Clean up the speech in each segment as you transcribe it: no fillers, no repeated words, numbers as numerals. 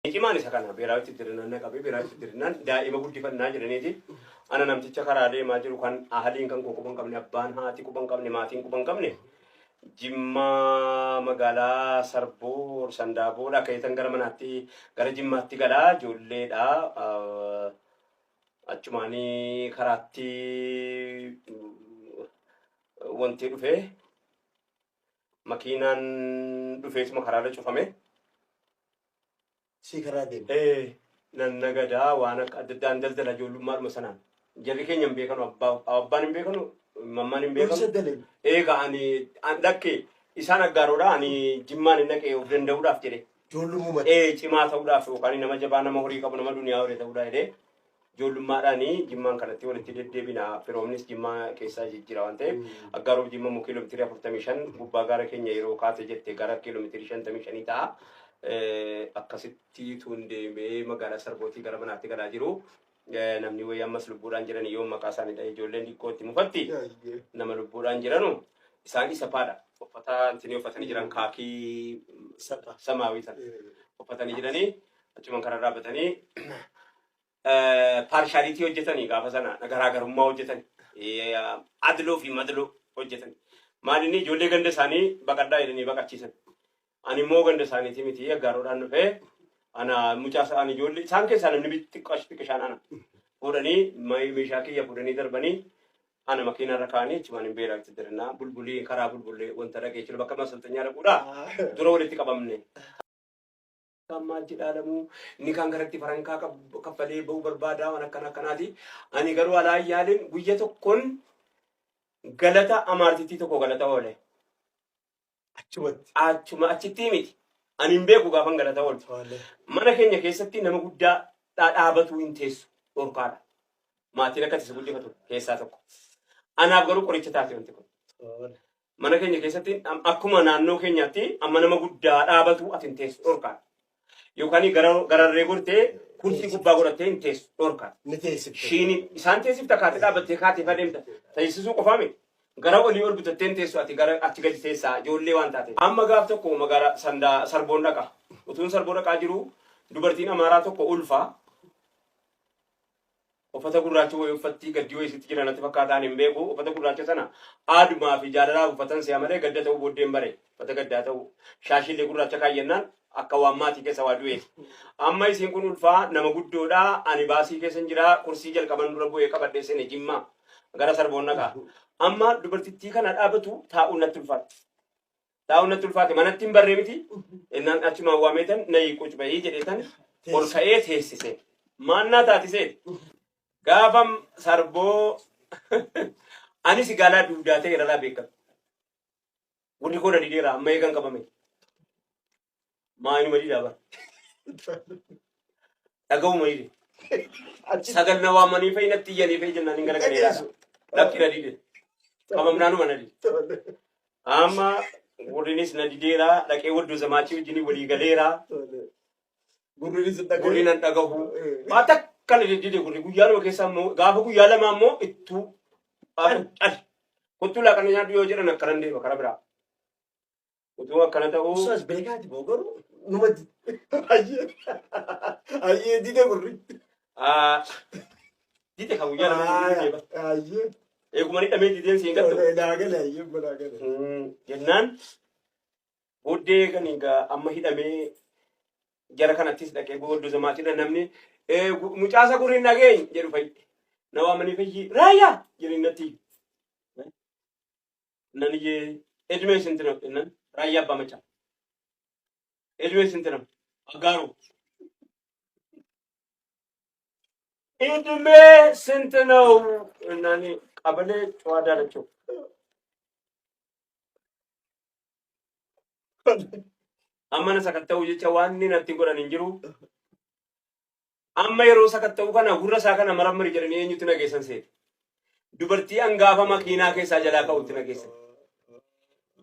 Cimaan isa kana beeraawitti dirrinaan na qabee beeraawitti dirrinaan daa'ima guddifannaa jedhaniiti. Ana namticha karaa deemaa jiru kan ahaliin kan koo quba hin qabne, abbaan haati quba hin qabne, maatiin quba hin qabne, Jimmaa magaalaa Sarboor Sandaaboodha ka'eetan gara manaatti gara Jimmaatti galaa ijoolleedha. Achumaanii karaatti wanti dhufe, makiinaan dhufeetuma karaarra cufame. Sii karaa deema. Ee, nan nagadaa, waan akka adda addaan daldala ijoollummaadhuma sanaan. Jarri keenya hin beekanu, abbaan hin beekanu, mammaan hin beekanu. Gorsa dalagi. Eega ani an dhakke isaan Aggaaroodha, ani Jimmaan hin dhaqee of danda'uudhaaf jedhe. Ijoollummaa. Ee, cimaa ta'uudhaaf yookaan nama jabaa, nama horii qabu, nama duniyaa horii ta'uudhaaf jedhee ijoollummaadhaan Jimmaan kanatti walitti deddeebina, firoomnis Jimmaa keessaa jijjiira waan ta'eef. Aggaaroof Jimma immoo kiiloomeetirii 45 gubbaa gaara keenya yeroo kaate jette gara kiiloomeetirii 55 ta'a. Akkasitti tuun deemee magaalaa Sarbootii gara manaatti galaa jiru. Namni wayii ammas lubbuudhaan jiran yoo maqaa isaanii dha'e ijoolleen xiqqoo itti mufatti. Nama lubbuudhaan jiranu isaan isa paadha. Uffata intini uffatanii jiran kaakii Sapha. samaawii sana uffatanii jiranii achumaan karaa dhaabbatanii partiality hojjetanii, gaafa sana garaagarummaa hojjetanii, adloo fi madloo hojjetanii. Maalinni ijoollee ganda isaanii baqadhaa jedhanii baqachiisan. Ani immoo ganda isaaniitii miti, Aggaaroodhaan dhufee ana mucaa isaan ijoollee isaan keessaa namni xiqqaash xiqqishaan ana fuudhanii meeshaa kiyya fuudhanii darbanii ana makiinarra kaa'anii achumaan hin beeraa itti dirannaa bulbulii karaa bulbullee wanta dhaqee jechuudha, bakka masalxanyaa dhaquudha dura walitti qabamne. Kan maal jedhaa lamuu inni kaan garatti farankaa kaffalee ba'uu barbaada, waan akkana akkanaati. Ani garuu alaa yaalin guyya tokkoon galata amaartittii tokko galata oole. Achumatti. Achuma achitti miti. Ani hin beeku gaafan galata oolu. Mana keenya keessatti nama guddaa dhaabatu hin teessu, dhorkaadha. Maatiin akka itti guddifatu keessaa tokko. Anaaf garuu qoricha taate wanti kun. Mana keenya keessatti akkuma naannoo keenyaatti amma nama guddaa dhaabatu ati hin teessu, dhorkaadha. Yookaan gararree gortee kursii gubbaa godhattee hin teessu, dhorkaadha. Ni teessifte. Shiini isaan teessifta, kaatee dhaabbattee kaatee adeemta. Teessisuu qofaa miti. Gara olii ol bitattee hin teessu, ati gara achi gadi teessaa ijoollee waan taate. Amma gaaf tokko magaalaa Sandaa Sarboon dhaqa. Utuun Sarboo dhaqaa jiru dubartiin Amaaraa tokko ulfaa. Uffata gurraacha wayii uffatti, gaddii wayii sitti jira natti fakkaataan hin beeku. Uffata gurraacha sana aadumaa fi jaalalaaf uffatan si'a malee gadda ta'uu booddee hin bare. Uffata gaddaa ta'uu. Shaashiillee gurraacha kaayyannaan akka waan maatii keessa waa du'eeti. Amma isiin kun ulfaa, nama guddoodha. Ani baasii keessa hin jira. Kursii jalqaban dura bu'ee qabadhee seene Jimmaa. Gara Sarboon dhaqaa. Amma dubartittii kana dhaabatu taa'uun natti ulfaate. Taa'uun natti ulfaate, manatti hin barree miti. Innaan achumaan waameetan na hiiquu cuba'ii jedheetan ol ka'ee teessise. Maannaa taatiseeti. Gaafam Sarboo anis gaalaa duudaa ta'e irraa beekama. Gurri koo na dideera amma eegan qabame. Maa inuma didaa bara. Dhaga'uma dide. Sagal na waamanii fa'i natti iyyanii fa'i jennaan hin garagalee ilaala. Lakki, na dide. Qabamnaanuma na dide. Amma gurrinis na dideera, dhaqee waddoo zamaachii wajjin walii galeera. Gurrinis hin dhagahu. Gurri nan dhagahu. Waa takka na dide gurri, guyyaa 2 keessa immoo gaafa guyyaa 2 immoo ittuu cal. Kottuu laaqana nyaadhu yoo jedhan akkanan deema karaa biraa. Utuu akkana ta'uu. Ustaas beekaati moo garuu numa ayyee ayyee dide gurri. Dide kan guyyaa 2 gurri deema. Eeguma ni dhamee dideen siin gattu. Naagale, ayyee, naagale. Jennaan booddee kan egaa amma hidhamee jara kanattis dhaqee booddee zamaatiidha namni mucaasa gurri hin dhageenye jedhu fa'i. Na waamanii fayyi raayyaa jedhanii natti iyyu. Nan iyyee, "እድሜ ስንት ነው?" jennaan, "Raayyaa Abbaa Macaa." "እድሜ ስንት ነው?" "Aggaaroo." "እድሜ ስንት ነው?" Jennaan, "Qabalee Cuwaa Daalachoo." Amma na sakatta'u jecha waan inni natti godhan hin jiru. Amma yeroo sakatta'u kana gurra isaa kana marammari jedhanii eenyutti na geessan seete? Dubartii angaafa makiinaa keessaa jalaa ka'utti na geessan.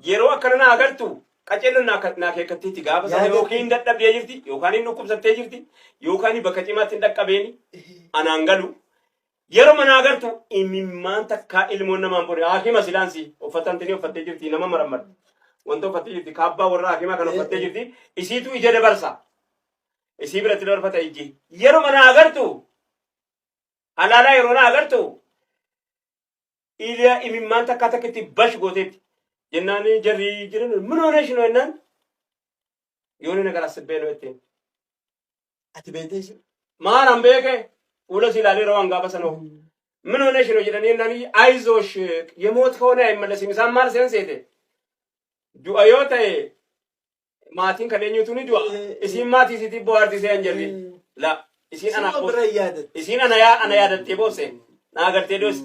Yeroo akkana na agartu qaceelloon na akeekkatteetti gaafa sana yookiin dadhabdee jirti, yookaan hin dhukkubsattee jirti, yookaan bakka cimaatti hin dhaqqabeeni anaan galu. Yeroo mana agartu imimmaan takkaa ilmoon namaan bore haakima silaansi uffata antini uffattee jirti, nama marammarti. Wanta uffattee jirti, kaabbaa warra haakimaa kana uffattee jirti, isiitu ija dabarsa. Isii biratti dabarfata ijji. Yeroo mana agartu alaalaa yeroo na agartu ila imimmaan takkaa takkitti bash gooteetti. Jennaan jarri jiran ምን ሆነሽ ነው jennaan የሆነ ነገር አስቤ ነው jetteen. Ati beektee isin? Maan an beeke fuula si ilaalee yeroo an gaafa sana ምን ሆነሽ ነው jedhanii jennaan አይዞሽ የሞት ከሆነ አይመለስም isaan maal seen seete du'a yoo ta'e maatiin kan eenyutu ni du'a isiin maatii isiitiif bohaarti seen jarri la isiin ana Suma bira yaadatte. Isiin ana yaa ana yaadattee boosse naa agartee doos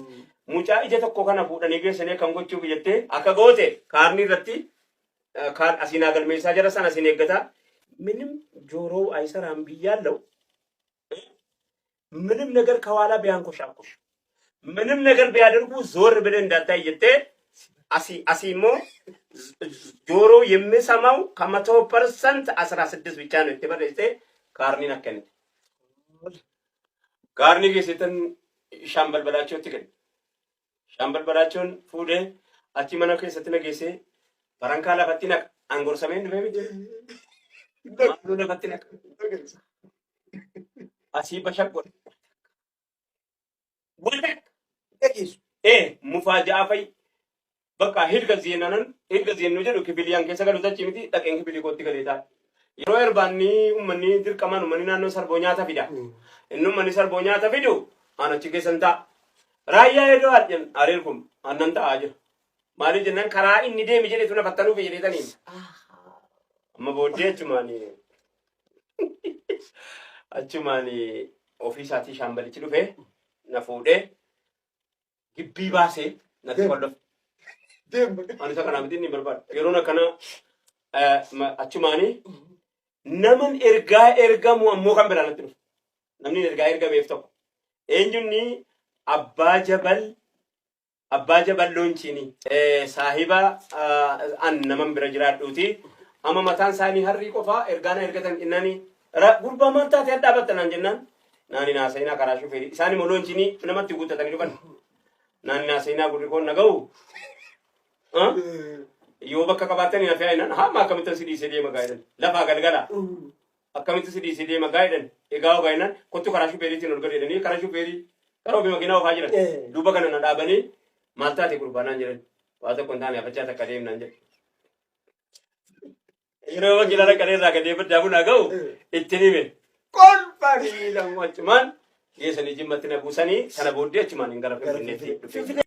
mucaa ija tokko kana fuudhanii geessanii akkam gochuuf jettee akka goote kaarni irratti asiin haa galmeessaa jara sana asiin eeggataa ምንም ጆሮው አይሰራም ብያለው። ምንም ነገር ከኋላ ቢያንኮሻኩሽ ምንም ነገር ቢያደርጉ ዞር ብለህ እንዳታይ jettee asii asii immoo ጆሮ የሚሰማው ከ100% 16 ብቻ ነው itti barreessite kaarniin akkaniti. Kaarnii keessattan shaambal balaachootti kenne. Shaambal balaachoon fuudhee achi mana keessatti na geessee barankaa lafatti naqa. Angorsameen dhufee miti. Maaloo lafatti naqa. Asii bashaq godhe. Wanta Dhageessu. ee mufaaja'a fa'i. Bakka hirga zeenanan hirga zeennu jedhu kibiliyaan keessa galu tachi miti dhaqeen kibilii kootti galee ta'a. Yeroo erbaanni uummanni dirqamaan uummanni naannoo sarboo nyaata fida. Inni uummanni sarboo nyaata fidu aan achi keessan ta'a. Raayyaa iddoo areer kun aannan ta'aa jira. Maaliif jennaan karaa inni deemi jedhetu na fattanuuf jedheetaniin. Amma booddee achumaan ofii isaatii shaambalichi dhufee na fuudhee gibbii baasee natti kollofe. Deema. Ani isa kanaa miti inni barbaadu. Yeroon akkana achumaanii naman ergaa ergamu ammoo kan biraa natti dhufe. Namni ergaa ergameef tokko. Eenyunni abbaa jabal loonchiini saahiba an naman bira jiraadhuuti. Amma mataan isaanii harrii qofaa ergaa na ergatan innani gurbaa maal taate adda dhaabatta naan jennaan naani naasayinaa karaa shufeerii isaan immoo loonchiinii namatti guuttatanii dhufan naani naasayinaa gurri koon naga'u yoo bakka qabaatanii na fe'aa jennaan haa akkamittan si dhiisee deema gaa jedhan lafaa galgala akkamitti si dhiisee deema gaa jedhan egaa ogaa jennaan kottu karaa shufeeriitiin ol gadi jedhanii karaa shufeerii karaa ofii makiinaa oofaa jiran duuba kana na dhaabanii maal taate gurbaa naan jedhan waa tokko hin taane afachaa takka deemnaan jedhe. Yeroo makiinaa dhaqanii irraa gadee baddaa bunaa ga'u ittiin hime. Kolfanii lamu achumaan geessanii jimmatti na buusanii sana booddee achumaan hin gara Finfinneetti dhufe.